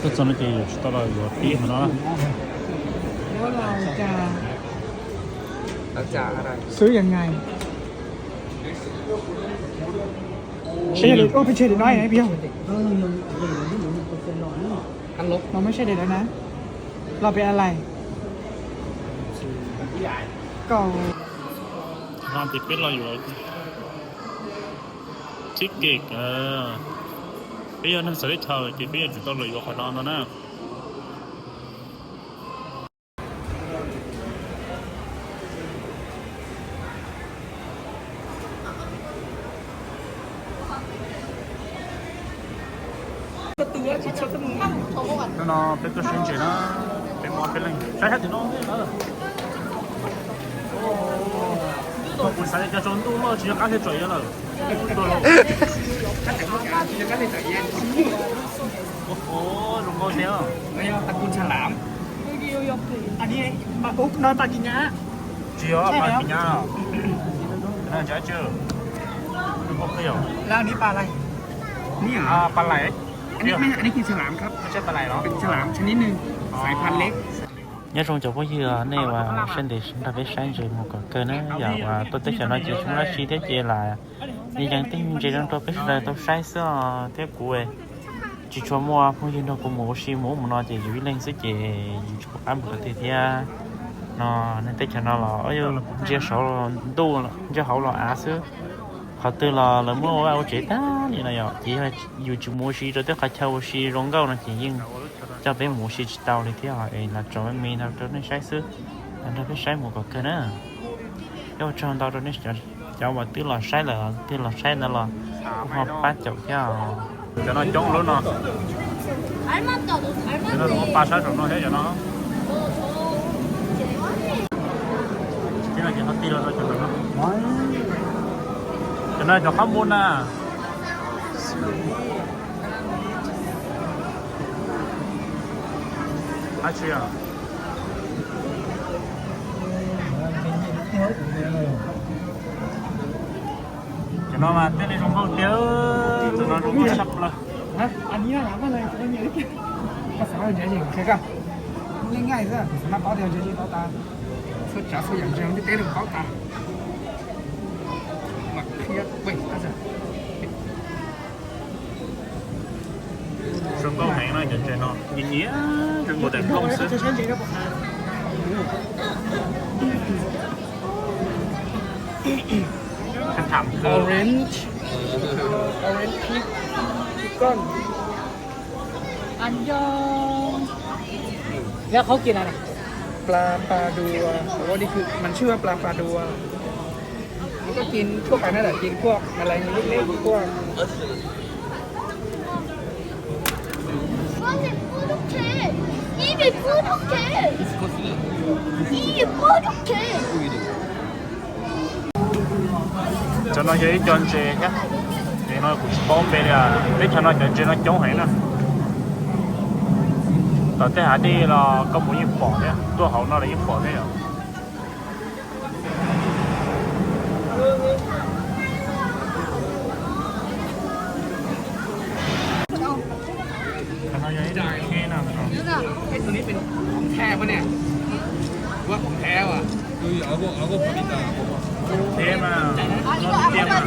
Txog no ces yuav tsis tau los yuav pib no. Xwb yog nais. Peb tseg li no peb yog. Mas muab sab daim lawv na. Los pem a lais. Kaum. Ces peb los yuav ticket, peb yog neeg txawv teb chaws ces peb yuav tsum tau los yuav qhov no no na. Hnub no peb tuaj saib ntses na, peb muaj peb leeg saib sab tim no. Kuv xav tias cov tsaus ntuj loj tsis nco qab thiaj tsom yuav lawm. Zoo nkauj thiab. Tsis yog paj kim nyab. Paj lais. Nyob zoo cov phooj ywg nej uas sawv daws nrog peb saib ntses mus kom kawg na, yog uas tuaj teb chaws no ces tsis muaj dab tsi thiab ces lam yees tej ntses no rau peb sawv daws tau saib xwb os. Thiab kuv tsis tshua muaj phooj ywg nrog kuv mus ua si mus ub mus no ces yus ib leeg xwb ces yus tsis pom qab mus qhov twg thiab. No, nej teb chaws no los ntsia saud ntuj, ntsia hauv los av xwb. Qhov twg los lawv muab ua vaj ua tsev tag li no yom, ces yog yus tsis mus ua si rau tej qhov chaw ua si zoo nkauj no ces yeej coj peb mus ua si tsis tau li thiab. Es los tso me me no rau nej saib xwb, nrog peb saib mus kom kawg na. Ua tsaug ntau rau nej cov uas twb los saib lawm, twb los saib ntawd los kuj ho pab caum thiab. Cov no coob lub no. Cov no pa sab saum no thiab cov no. Cov no cov qab npua na. Ab tsi. Cov no mas tej li zoo nkauj tiag, cov no zoo nkauj tshaj plaws. Leej nkaij xwb, kuv xav maj paub tias ntses tsis paub tas, txhua tsav txhua yam ntses ntiaj teb los paub tas. Zoo nkauj heev na cov ntses no, nyiam nyiam zoo nkauj tas nkauj xwb. Tham tham kawg. Orange, orange pea, pea con. Ăn vô. Pla pa dua, ua di khư, มันชื่อว่า pla pa dua. มันก็กินทั่วไปนั่นแหละ กินพวกแมลงเล็กๆ พวก Con này bố đúc thế. Ý bị bố đúc thế. Ý bị bố đúc thế. Cov no yog ib co ntses thiab. Ces no kuv tsis paub npe li, teb chaws no cov ntses no coob heev na. Tom tej hav dej los koj mus yeej pom thiab, tuaj hauv no los yeej pom thiab yom. Cov no yog ib co kheb na. Ib tug no pem khom theb pab ne, ua khom theb as. Kheb mas, no tiag mas.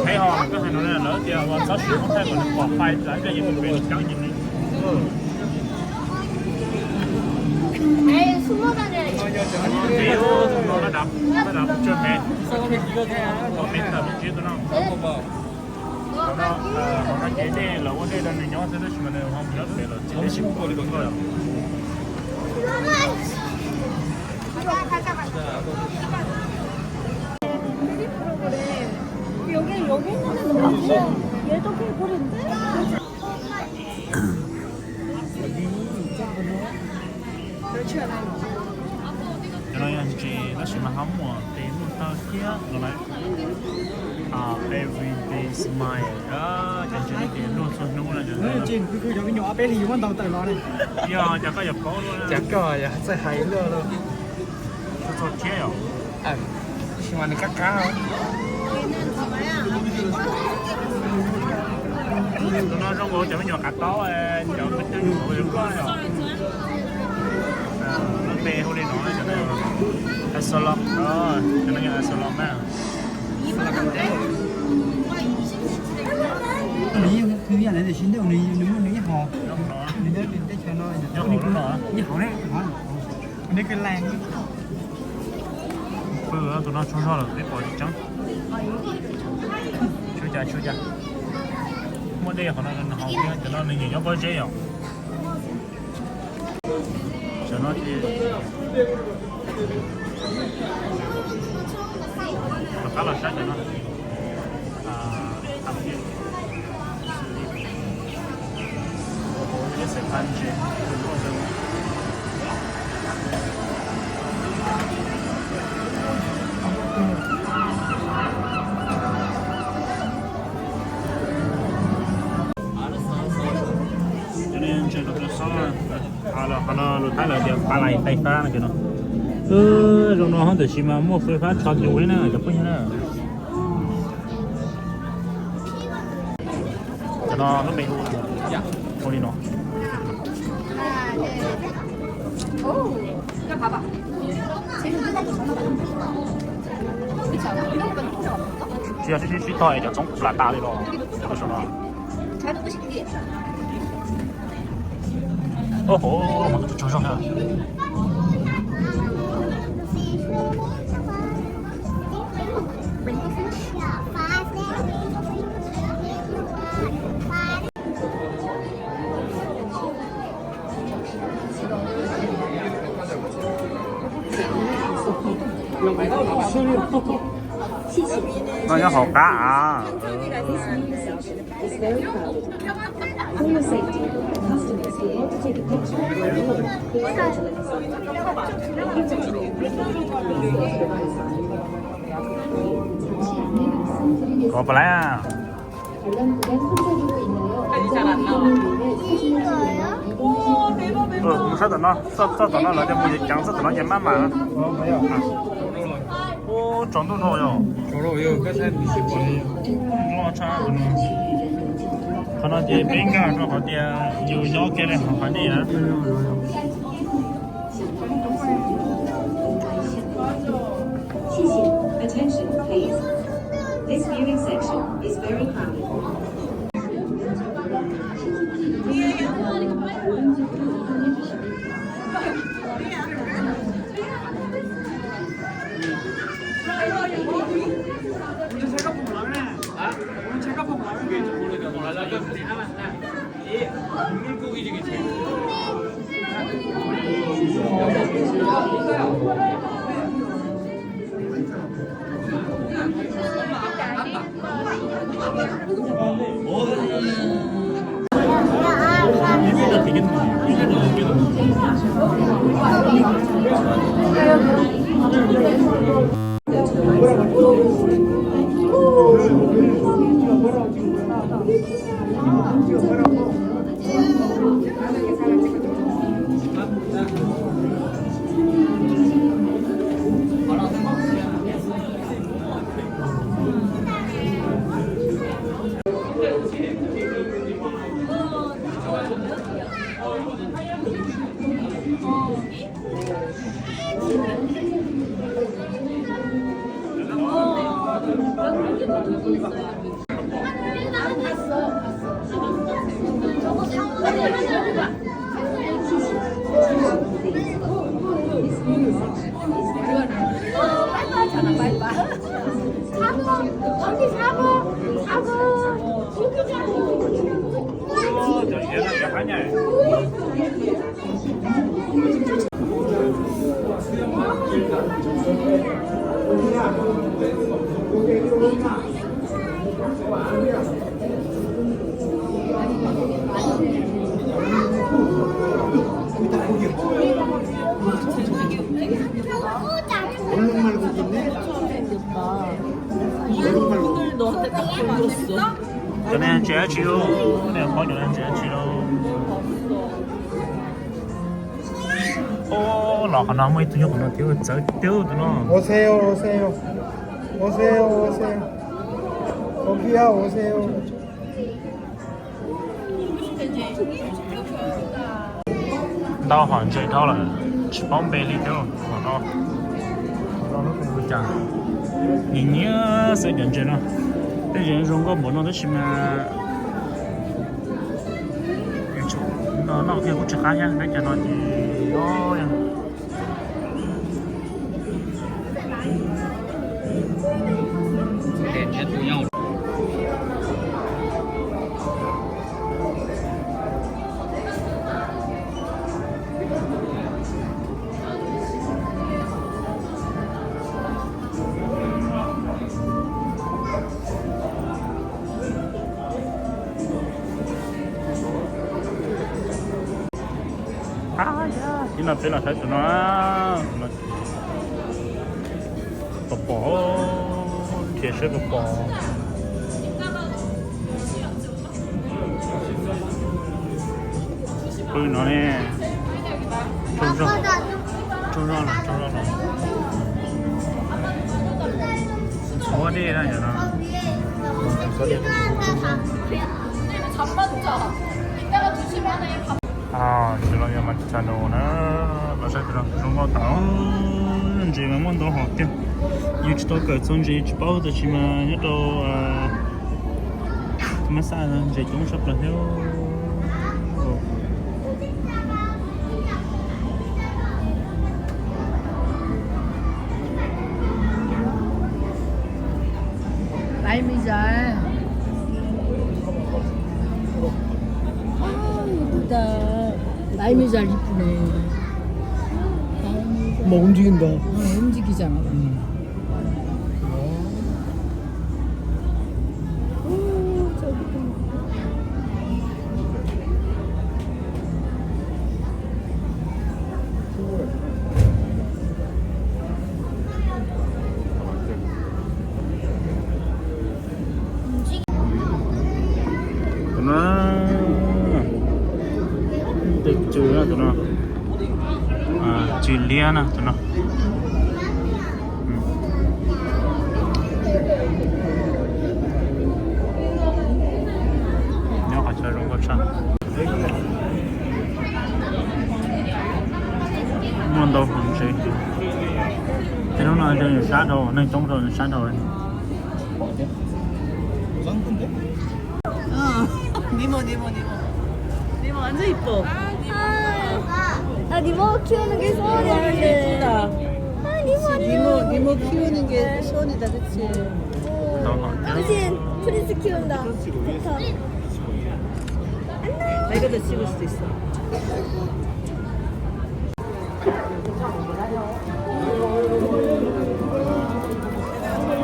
Theb ho koj hais no lawv tias uas txhob siv khom theb kom nws pom fais lawv coj yeej mus pem los coob ces nws. Ces no lab dav, lab dav tsawg me, me tawm me ntsis tus no. Hauv no ces dej lawv ua dej rau nws nyob xwb tab sis mas nws ho mus nyob pem lawm ces dej tsis pom li koj. Cov no yog ntses tab sis mas ho muaj tes muaj taw thiab no lawm. Everyday smile, cov ntses no ces luaj txhua hnub na. Yog cov koj yuav paub, cas koj yog txawj hais luaj luaj. Txhua txhua thiab yom. Tab sis mas nws qab qab. Tus no zoo nkaus cov me nyuam qav taub, cov me tub nyuj vauv yuav luaj yom. Lub npe hu li no, cov no Axolotl, cov no yog Axolotl na. Nws yeej khwv yam li tiam sis ntej nws muaj nws ib hom, nws nyob nws teb chaws no, nyob hauv lub no, ib hom ne, nws kw leej. Pw tus no tsaug zog lawm peb pom tsis tseeb. Tshuav cas tshuav cas. Muaj dej qhov no haus thiab, cov no nws nyiam nyob pob zeb yom. Cov no ces rov qab los saib cov no. Cov no ntses rau xob, qhov no lus Thaib lawv tias pha lais fais fab no cov no. Zoo no hov tiam sis mas muaj fais fab tso tus na cov phooj ywg na. Cov no lub npe hu li no. Tsis yog sib sib tog es cov txoov plam tas li los cov no. Ub, hov tus tsaug zog na. No nyob hauv qab av. Kov pas lab. Mus sab tom no, txoj tom no lawv tias mus ceev txoj tom no ces maj mam. Ub, tsaus ntuj dhau yog. Loj tshaj. Qhov no ces peb nkag rau qhov tias yus nyob kiag li hauv qhov nej na. Attention, please. This viewing section is very crowded. Cov no ntses dab tsi lauj? Nej paub cov no ntses dab tsi lauj? Ub, los qhov no muaj ib tug nyob qhov no thiab, txawv tiag tus no. Ua xe, ua xe, ua xe, ua xe, ua xe. Ntau hom ntses dhau lawm, tsis paub npe li thiab. Hom no, nim nyiam xaiv cov ntses no, tej ntses zoo nkauj npaum no tab sis mas noj kiag kuj tsis qab thiab, nyob cov no ces o. Ib no peb los saib tus no, pom pom, nrhiav saib pom pom. Pw no ne, tsaug zog, tsaug zog los, tsaug zog los. Ntxhuav dej na yom no. Tsis los yog mas tsa no na, los saib tus no zoo nkauj tas, ntses mas muaj ntau hom tiag. Yus tsis tau kawm txog ntses tsis paub, tab sis mas nyob rau Mab Xaj ntses coob tshaj plaws thiab. Laiv me zas, laiv me zas li pus ne. Mos ntsis ntawd, ntsis kiv zas. Tus no, tus no, tus no, tsw liab na tus no. Nyob qhov chaw zoo nkauj tshaj. Muaj ntau hom ntses. Tej hnub no sab dhau, neeg coob rau sab dhau. Nimo, Nimo, Nimo. Nimo, Nimo, kiu nws ke so ne. Nimo, Nimo, kiu nws ke so ne tas tsi. Ntau hom ntses. Please, kiu nda.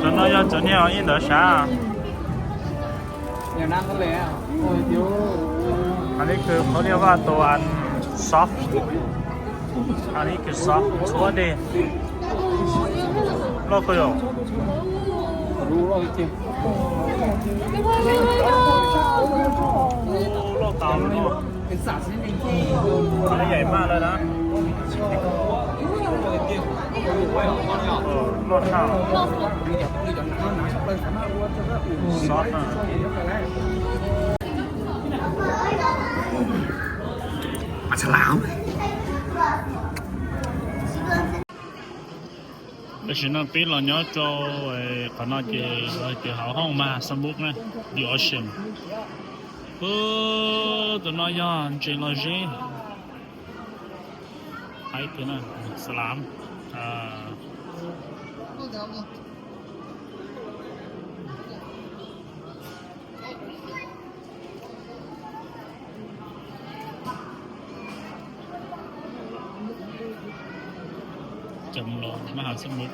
Cov no yog cov niag ib ntawd sav. Aneb kws qhov liaj vaj tus an soft. Aneb kws soft txhua dej. Loj kawg yom. Loj tas li no. Yaim maj lawm na. Loj tshaj. Soft na. Tam sim no peb los nyob rau qhov no ces, ces hauv hooj mas Hamburg na, the ocean. Ub, tus no yog ntses los zeb. Haib tiag na, xalam. Cov los maj hav xab muv.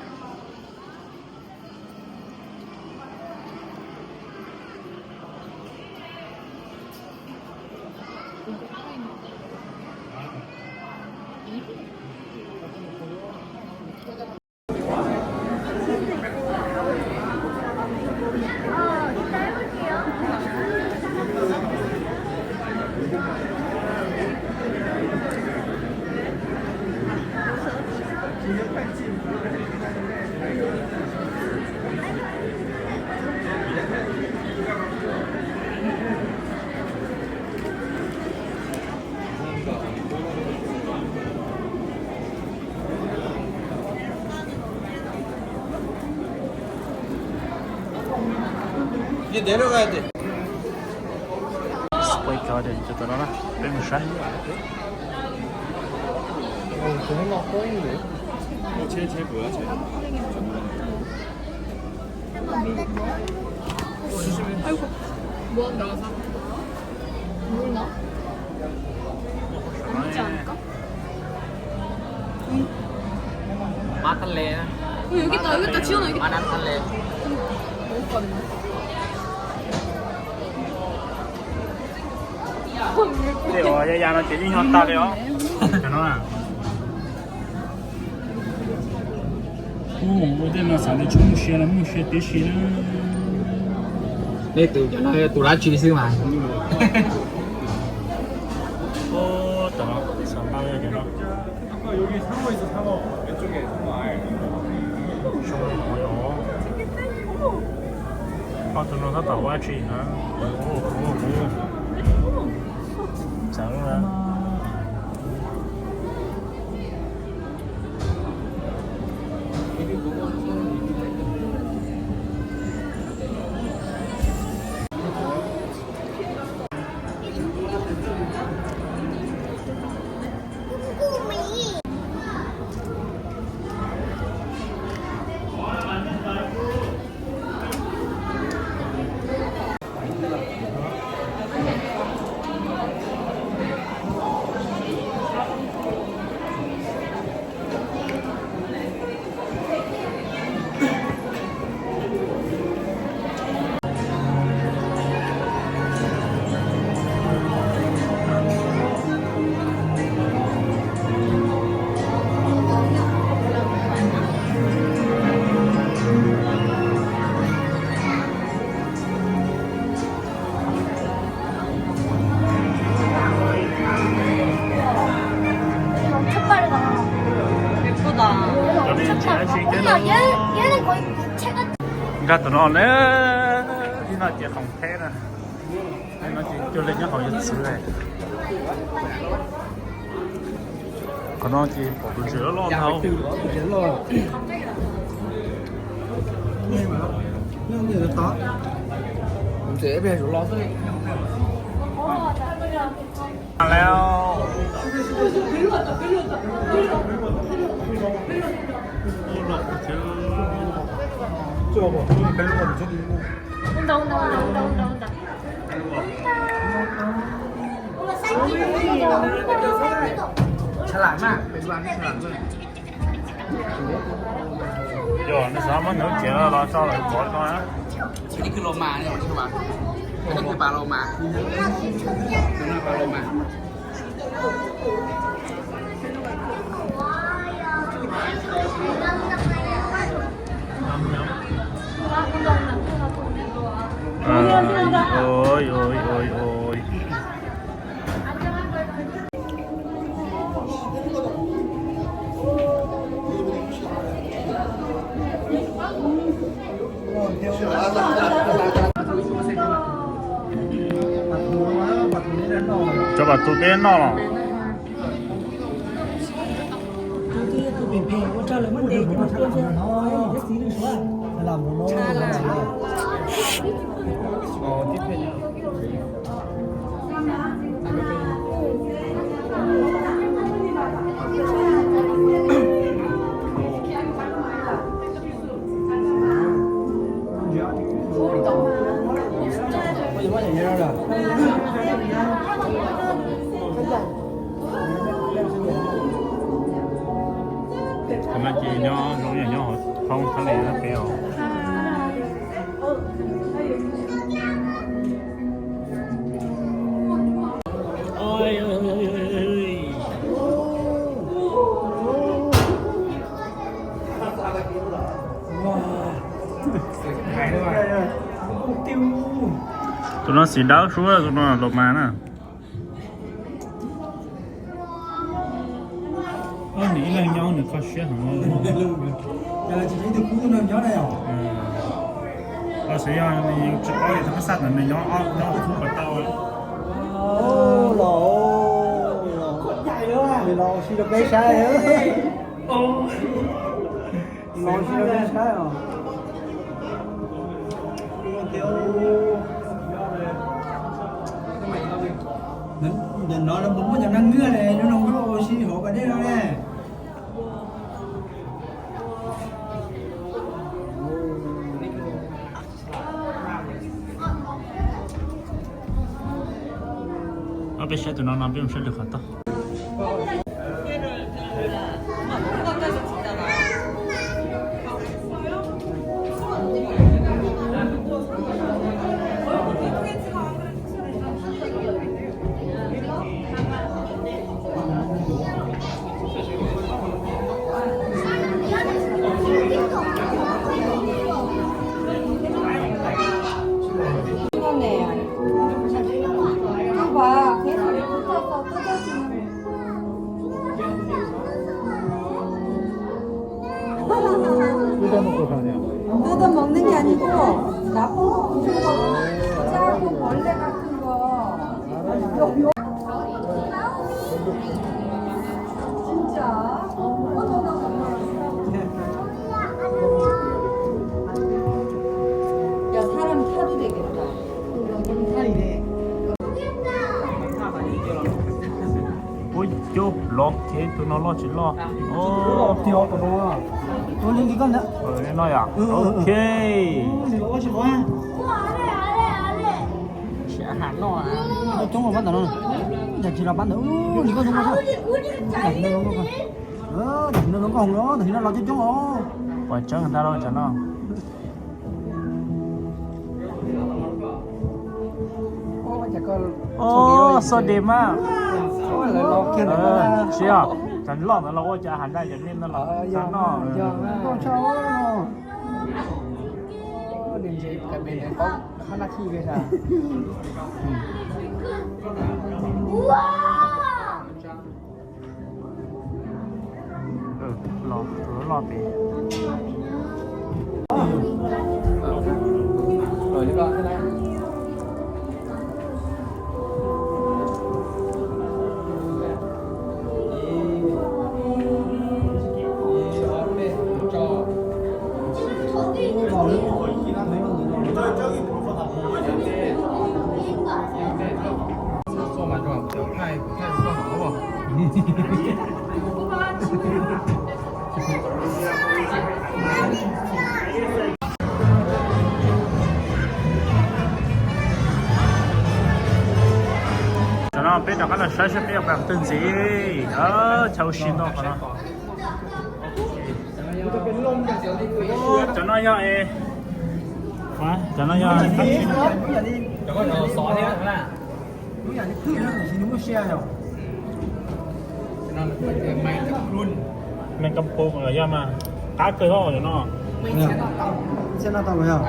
Peb mus saib. Mab thaj le. Mab thaj le. Tej uas ya ya no ces yeej nyob tag li os. Cov no na. Ua tej no xav tias tsis muaj sia los muaj sia tib si na. Nej tus cov no yog tus dab tsi xwb mas. Ub, cov no xav ntau cov no. Ob tug no tab tom ua dab tsi na? Txawv. Nkag tus no na, ib no ces qoos theb na, no ces cuag li nyob hauv yawg txwv. Qhov no ces pom tus ntses loj loj ntau. Lawm. Yog nws xav muab nws lub cev los tso lawv pov no na. Ces kwv los mas, kwv pas los mas, kwv pas los mas. Oj, oj, oj, oj. Tso kom tus peb noj los. Tam no ces nyob zoo, nyob hauv thoob thab li peb os. Tus no xim dawb suab, tus no los mas na. Nws ib leeg nyob nws kho siab heev. Los xyov yog nws tsis ob li thab pab xaj ntawd nws nyob ob, nyob khub puas tau. Los, los ua si rau peb saib. Los ua si rau peb saib os. Ntawm no lawv puas muaj cov neeg nyiaj ne, zoo zoo nkauj ua si hauv pas dej no ne. Ob peb saib tus no no peb mus saib lwm qhov toj. Tus ntawd mus neej cas nws kuj dav pog, kuj pov lej qas kawg nkaus. Ua cas lov kev tus no loj tsis loj. Li no yom. Ok. Coob pab ntawd no. Tam sim no pab ntawd li koj zoo nkauj, tam sim no zoo nkauj, tam sim no zoo nkauj no, tam sim no los coob coob os. Pom tseeb ntag lauj cov no. Xoj de mas. Tsis yog, cov loj ntawd los ua cas hav nraj yog nej no los noj. Los, los pem. Tam no peb rov qab los saib saib peb yuav pais qhov twg ntxiv. Chaw ua si ntau qhov no. Cov no yog, cov no yog. Lub yam li twj na, tiam sis nws muaj sia yom. Mej kab pum los yog mas qab kawg os cov no. Txhiab noj tau los yog.